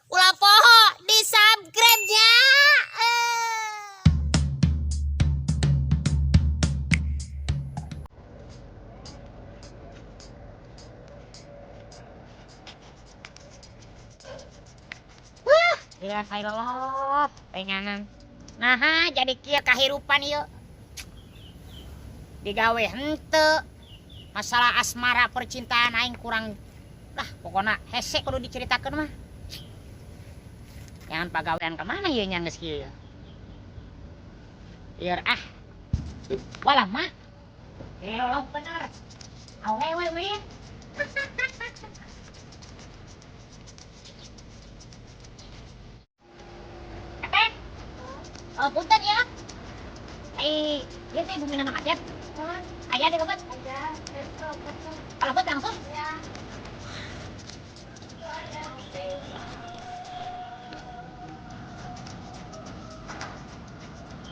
Ulah poho di subscribe nya. Wah, gila saya lelop, penganan. Nah, jadi kieu kahirupan ieu. Digawe henteu. Masalah asmara percintaan aing kurang lah, pokoknya hese kudu diceritakeun mah. Jangan pagawean kemana ieu nya geus kieu. Ieu ah. Walah mah. Elok bener. Awewe we. Teteh. Oh, punten ya. Eh, ieu teh bumi nama Acep. Aya di lebet. Kalebet langsung.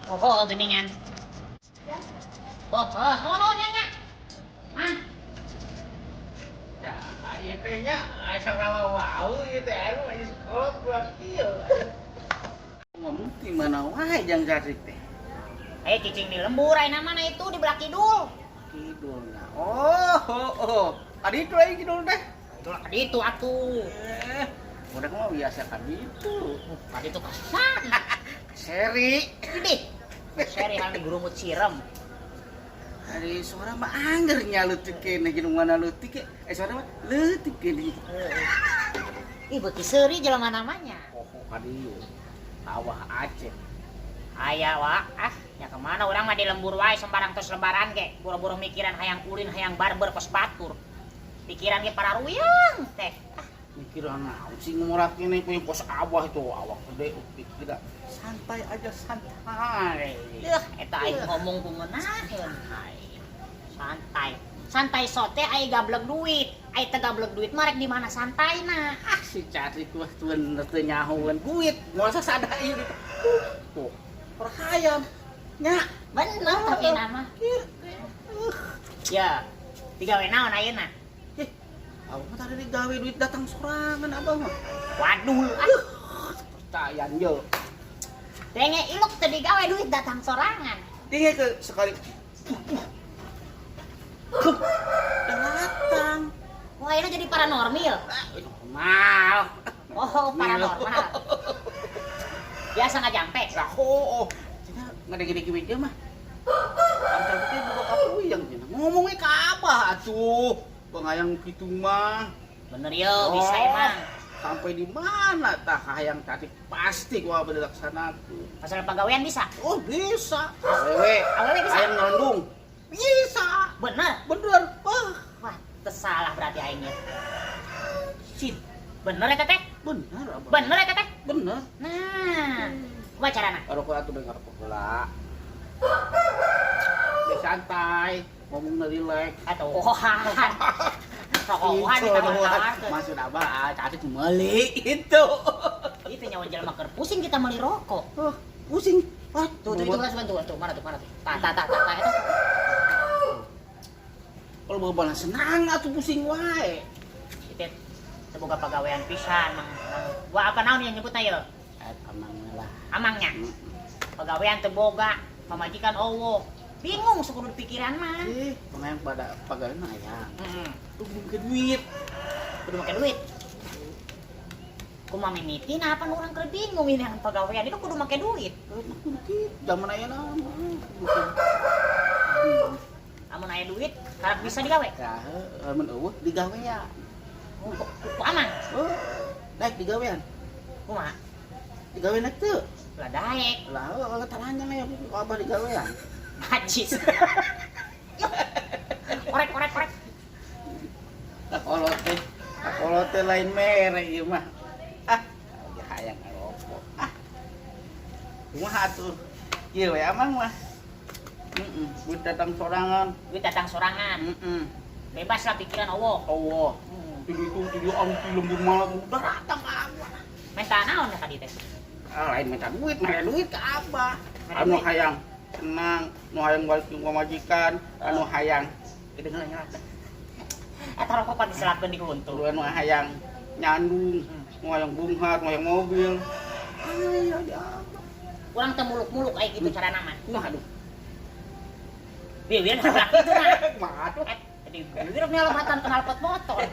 Oh, geningan. Oh, nya nya. Mah, Ya, ieu teh nya asa wau ieu teh anu aya sekolah kurang kieu. Ngomong di mana wae jang cacik teh. Eh, cicing di lembur ayeuna mana itu di belah kidul. Kidul nah. Oh. Tadi itu aing kidul teh. Itulah ka ditu atuh. Eh, udah mah biasa ka ditu. Ka ditu kasan. Seri. Idih. Seri hal gurumut sirem. Ari suara mah angger nya leutik keneh jeung mana leutik ke. Eh suara mah leutik keneh. Ih, beuki seuri jelema namanya. Oh, ka dieu. Awah Aceh. Aya wa, ah, ya kemana orang mah di lembur wae sembarang tos lebaran ge, boro-boro mikiran hayang ulin hayang barber kos batur. Pikiran ge para ruyang teh. Ah, Mikiran naon sih ngomorak ini punya kos abah itu awak gede tidak santai aja santai. Deuh, eta aing ngomong ku ngeunaheun. Santai. Santai sote aing gablek duit. Aing teh gablek duit mah rek di mana santaina. Ah si cacik mah bener teu nyahoeun duit moal sasada ieu gitu. Tuh, perhayam nya Bener tapi nama. Ya, digawe naon ayeuna? Eh, abah mah tadi digawe duit datang sorangan abah mah. Waduh, ah. Percayaan yo. Denge iluk teu digawe duit datang sorangan. Tinggal ke sekali. Puh, datang. Wah, ini jadi paranormal. Ah, normal. Oh, paranormal. Biasa nggak jampe. Lah, oh. Cenah ngadege-dege we mah. Antar teh boga kapuyang cenah. Ngomongnya ka abah atuh. Pangayang kitu mah. Bener yo, bisa emang. Sampai di mana tah hayang cantik pasti gua dilaksanakeun. Masalah pagawean bisa. Oh, bisa. Awewe. Awewe bisa. Hayang nyandung. Bisa. Bener. Bener. Wah, Wah, tersalah berarti aingnya. Sip. Bener ya teteh? bener abah. Bener ya teteh? Bener. Nah, kumaha carana? Kalau kau atuh dengar heula. Biar santai, ngomongna relax. Atau ohan. Sokohan ditawar-tawarkeun. Maksud abah, ah, cantik meuli itu. Itu nyawa jelema keur pusing kita meuli rokok. Oh, pusing. Ah, Tuh, tuh, itu langsung tuh, tuh, mana tuh, mana tuh. Tah, tah, tah, tah, tah, eta. Kalau bawa senang atuh pusing wae. Itu teu boga pagawean pisan, mang. Wah, apa naon yang nyebutna ieu? Eta amang lah. Amangnya. Pagawean teu boga, pamajikan eueuh. Bingung sekudu pikiran mah. Eh, pengayang pada pagawean mah aya. Heeh. Tuh kudu make duit. Kudu make duit. Kumaha mimiti nah apa urang keur bingung ini yang pagawean itu kudu make duit. Kudu kitu zaman ayeuna mah. Amun aya duit, karek bisa digawe. Ya, heuh, mun eueuh digawean. Oh, ku amang. Oh, daek digawean. Kumaha? Digawean teu? Lah daek. Lah, heuh taranjang aya ku abah digawean. Najis. Yuk. Korek, korek, korek. Kakolot teh lain mere ieu mah. Ah, hayang ngarokok. Ah. Kumaha atuh? Ieu we amang mah. Heeh, duit datang sorangan. Duit datang sorangan. Heeh. Bebas lah pikiran Allah. Allah. Tilu itu tilu anu ti lembur malam udah datang ka abah. Minta naon ya tadi teh? Ah, lain minta duit, mere duit ka abah. Mere Anu duit. hayang senang, nu hayang balik ke pamajikan, anu hayang kedengeran nyala. Eta rokok pan diselapkeun di huntu. Anu hayang nyandung, Mau hayang beunghar, mau hayang mobil. Aya di abah. Urang teh muluk-muluk aya kitu carana mah. Kumaha aduh. Biwir nabrak kitu nah. Kumaha atuh? Di biwir nyelebatan knalpot motor.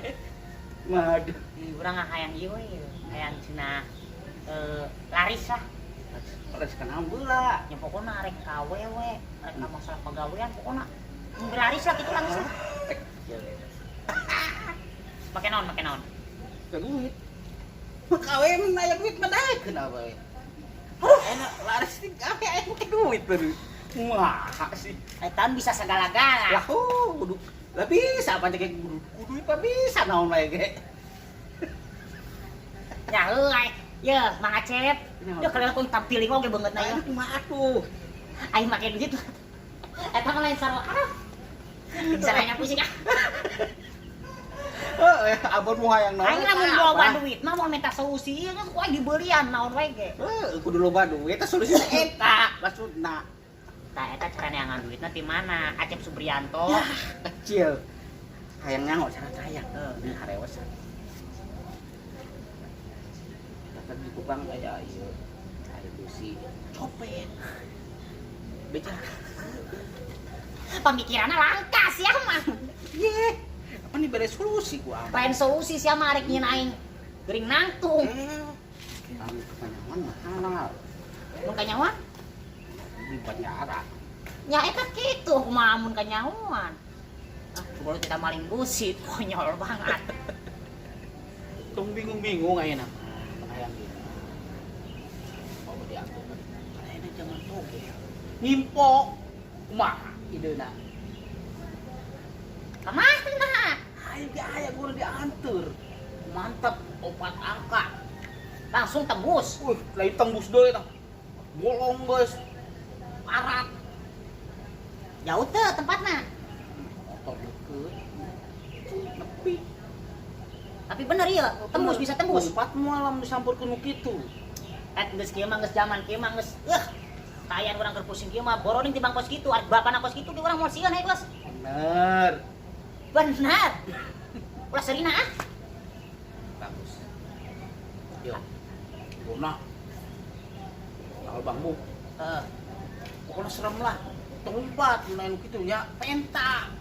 Kumaha aduh. Ih, urang hayang ieu we, hayang cenah laris lah. Laris kana heula. Ya pokona rek ka awewe, rek ka masalah pagawean pokona laris lah kitu laris lah. Make naon, make naon? Ke duit. Kawe mah aya duit mah daekeun awe. Aduh, enak laris di kawe aya make duit baru. Kumaha sih? Eta bisa segala-gala. Lah, kudu. Lah bisa apa teh kudu duit mah bisa naon wae ge. Ya heuh, ye Mang Acep. Ye kalian kuing tampiling oge beungeutna ye. Kumaha atuh? Aing make duit. Eta mah lain sarua. Ah. Bisa nanya pusing ah. Heeh, abon mu hayang naon? Aing lamun loba duit mah moal minta solusi ieu ku aing dibelian naon wae ge. Heuh, kudu loba duit teh solusina eta maksudna. Tah eta cara neangan duitna ti mana? Acep Subrianto. Yah, kecil. Hayang nyaho cara hayang. Heuh, harewasan. Dapat di Kupang aya ieu. Aya besi copet. Beca. Pemikiranna langka sia mah. Ye. Apa nih bere solusi ku abah? Lain solusi sia mah arek nyieun aing gering nangtung. Kami kepanjangan mah halal. Mun kanyawan? Di penjara. Nya eta kitu kumaha mun kanyawan. Ah, kudu kita maling busi, konyol banget. Tong bingung-bingung ayeuna mah, hayang ieu. Oh, diatur. Ayeuna zaman togel. Ngimpo kumaha ideuna? Kemana? Ayo ge aya gua dianteur. Mantap, 4 angka. Langsung tembus. Wih, lain tembus deui tah. Bolong guys. Parat. Jauh teu tempatna. Motor deket. Nepi. Tapi bener ieu, tembus bisa tembus. 4 malam disampurkeun nu kitu. Geus kieu mah geus zaman kieu mah geus eueuh. Kaayaan urang keur pusing kieu mah boroning tibang kos kitu, ari bapana kos kitu ge urang moal sieun hae geus. Bener. Bener. Ulah serina ah. Bagus. Yo. Guna. Kalau bambu. Heeh. Pokoknya serem lah. Tempat main kitu nya penta.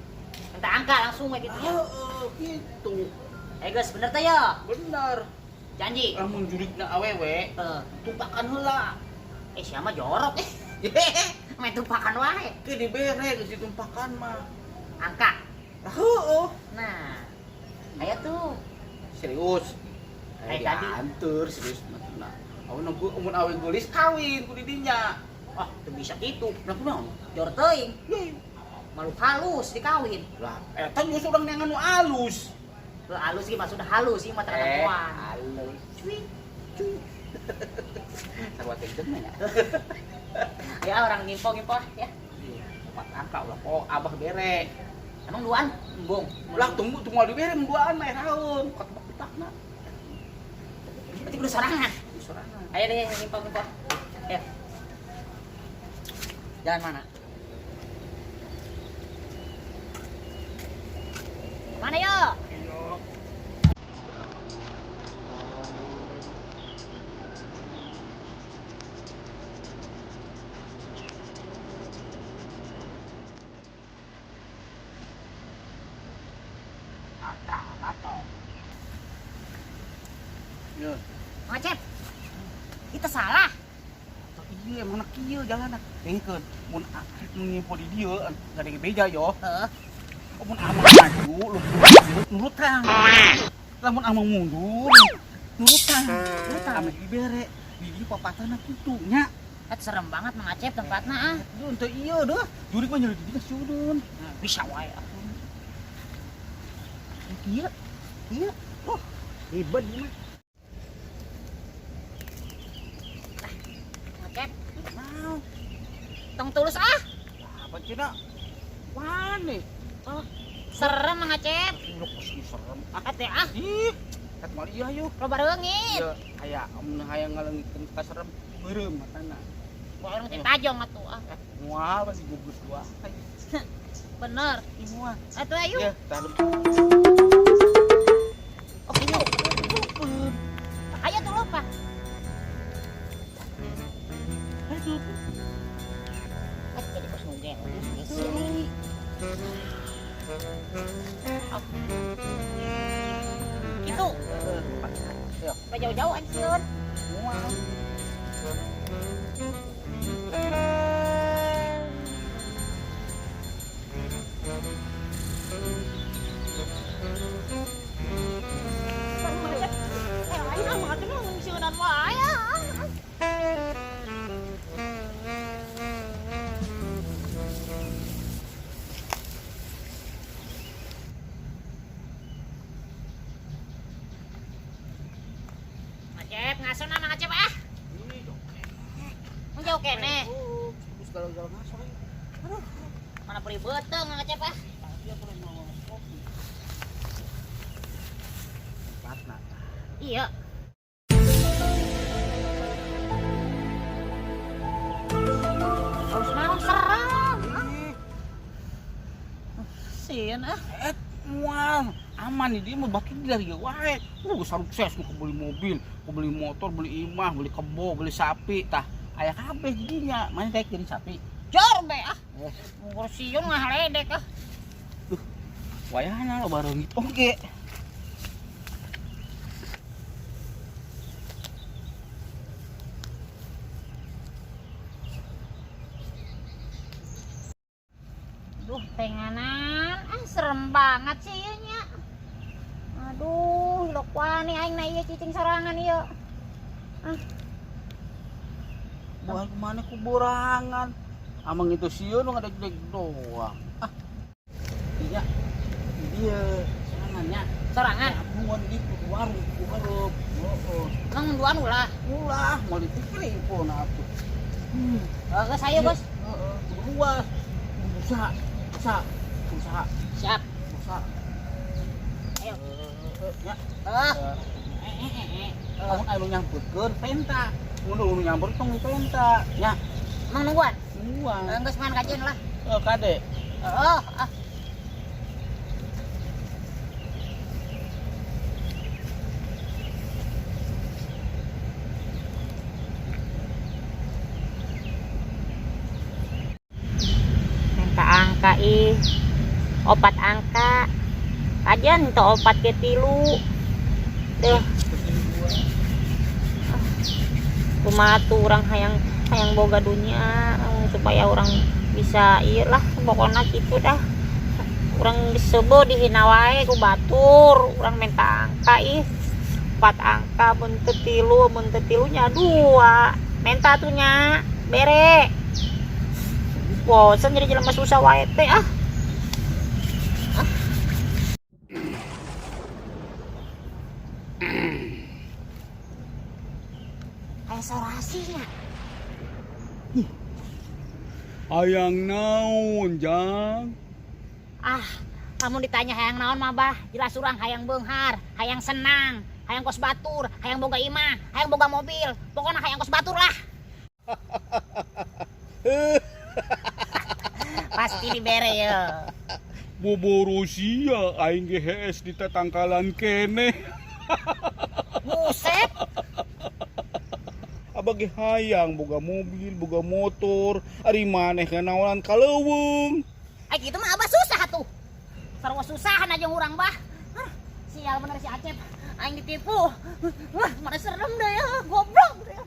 Penta angka langsung we kitu nya. Heeh, kitu. Geus bener teh ya? Bener. Janji. Lamun jurigna awewe, heeh, tumpakan heula. Sia mah jorok eh. Main tumpakan wae. Ke dibere geus ditumpakan mah. Angka. Heeh. Nah. Aya tuh. Serius. Ayo tadi dianteur serius mah. Amun mun awe geulis kawin ku di dinya. Ah, teu bisa kitu. Lah kunaon? Jor teuing. Ye. Makhluk halus dikawin. Lah, eta geus urang neangan nu alus. Heuh, alus ge maksudna halus ieu mah teu katempoan. Halus. Cuy. Cuy. Sarua teh mah nya. Ya orang ngimpo-ngimpo ya. Iya, 4 angka ulah kok abah bere. Emang duaan? Embung. Ulah tunggu tunggu dibere mun duaan mah raun, ketebak-tebakna. Berarti kudu sorangan. Kudu sorangan. Ayo deh ngimpo-ngimpo. Ayo. Jalan mana? Mana yo? Yo. Mang Acep, kita salah. Iya, emang nak kieu jalanna. Dengkeun, mun ngimpo di dieu gade beja yo. Heeh. Mun amang maju, lu nurutan. Lamun amang mundur, nurutan. Nurutan ame dibere. Di dieu papatana kitu nya. Et serem banget Mang Acep tempatna ah. Duh, teu ieu deuh. Jurik mah nyeri di dieu sieudeun. Bisa wae ah. Kieu. Kieu. Oh, ribet ieu mah. Acep. Mau. Tong tulus ah. Apa cina? Wane. Oh, serem Mang Acep. Lu kos serem. Ah teh ah. Ih, kat mal iya yuk. Loba reungit. Iya, aya mun hayang ngaleungitkeun ka serem beureum matana. Wah, orang teh tajong atuh ah. Moal pasti gugus dua. Bener. Ih, moal. Atuh ayo. Iya, taruh. Oh, iya. Asup. Ah, jadi kos nu gelo. Geus aing. Oh. Gitu. Ayo. Apa jauh-jauh aing sieun. Moal. Acep, ngaso na Mang Acep ah. Mun jauh keneh. Terus gara-gara ngaso. Aduh, mana beri beuteung Mang Acep ah. Tempatna. Iya. Harus naon serem. Sieun ah. Eh, moal aman nih dia mah baki dari ieu wae. Sukses nu beli mobil, ku beli motor, beli imah, beli kebo, beli sapi tah. Aya kabeh dinya. Mana daek jadi sapi? Jor be ah. Ngukur sieun ngahaledek ah. Duh, wayahna lo bareungit oge. Duh, tenganan. Ah, serem banget sih ieu nya. Aduh, lok wani aing na ieu cicing sorangan ieu. Ah. Buah kemana kuburangan? Amang itu sieun nu ngadeg-deg doang. Ah. Iya. Iya, sorangannya. Sorangan? Abuan di warung, ku hareup. Heeh. Emang munduan ulah. Ulah, mau dipikir info na atuh. Oh, geus ayo, Bos. Heeh, kudu luas. Usaha, usaha, usaha, Siap. usaha. Ayo. Ya. Eh. Kamu anu nyamperkeun penta. Mun nu nyamper tong penta. Nya, Emang nungguan? nungguan. Geus mangan kajian lah. Eh, kade. Oh, ah. Minta angka ih. 4 angka. Kajian teu 4 ke 3. Deh. Kumaha tuh urang hayang boga dunia supaya orang bisa ieu lah pokona kitu dah. Urang disebut dihina wae ku batur, urang minta angka ih. 4 angka mun teu 3, mun teu tilunya 2. Menta tuh nya bere. Bosen jadi jelema susah wae teh ah. Kayak sorasinya. Hayang naon, Jang? Ah, kamu ditanya hayang naon mah, Bah. Jelas urang hayang beunghar, hayang senang, hayang kos batur, hayang boga imah, hayang boga mobil. Pokoknya hayang kos batur lah. Pasti dibere ya. Boboro sia aing ge hees di tatangkalan keneh. Buset. Abah ge hayang boga mobil, boga motor, ari maneh kenaonan kaleuweung. Ai kitu mah abah susah atuh. Sarua susahan aja urang bah. Hah, sial bener si Acep. Aing ditipu. Wah, mana serem deh ya, goblok deh.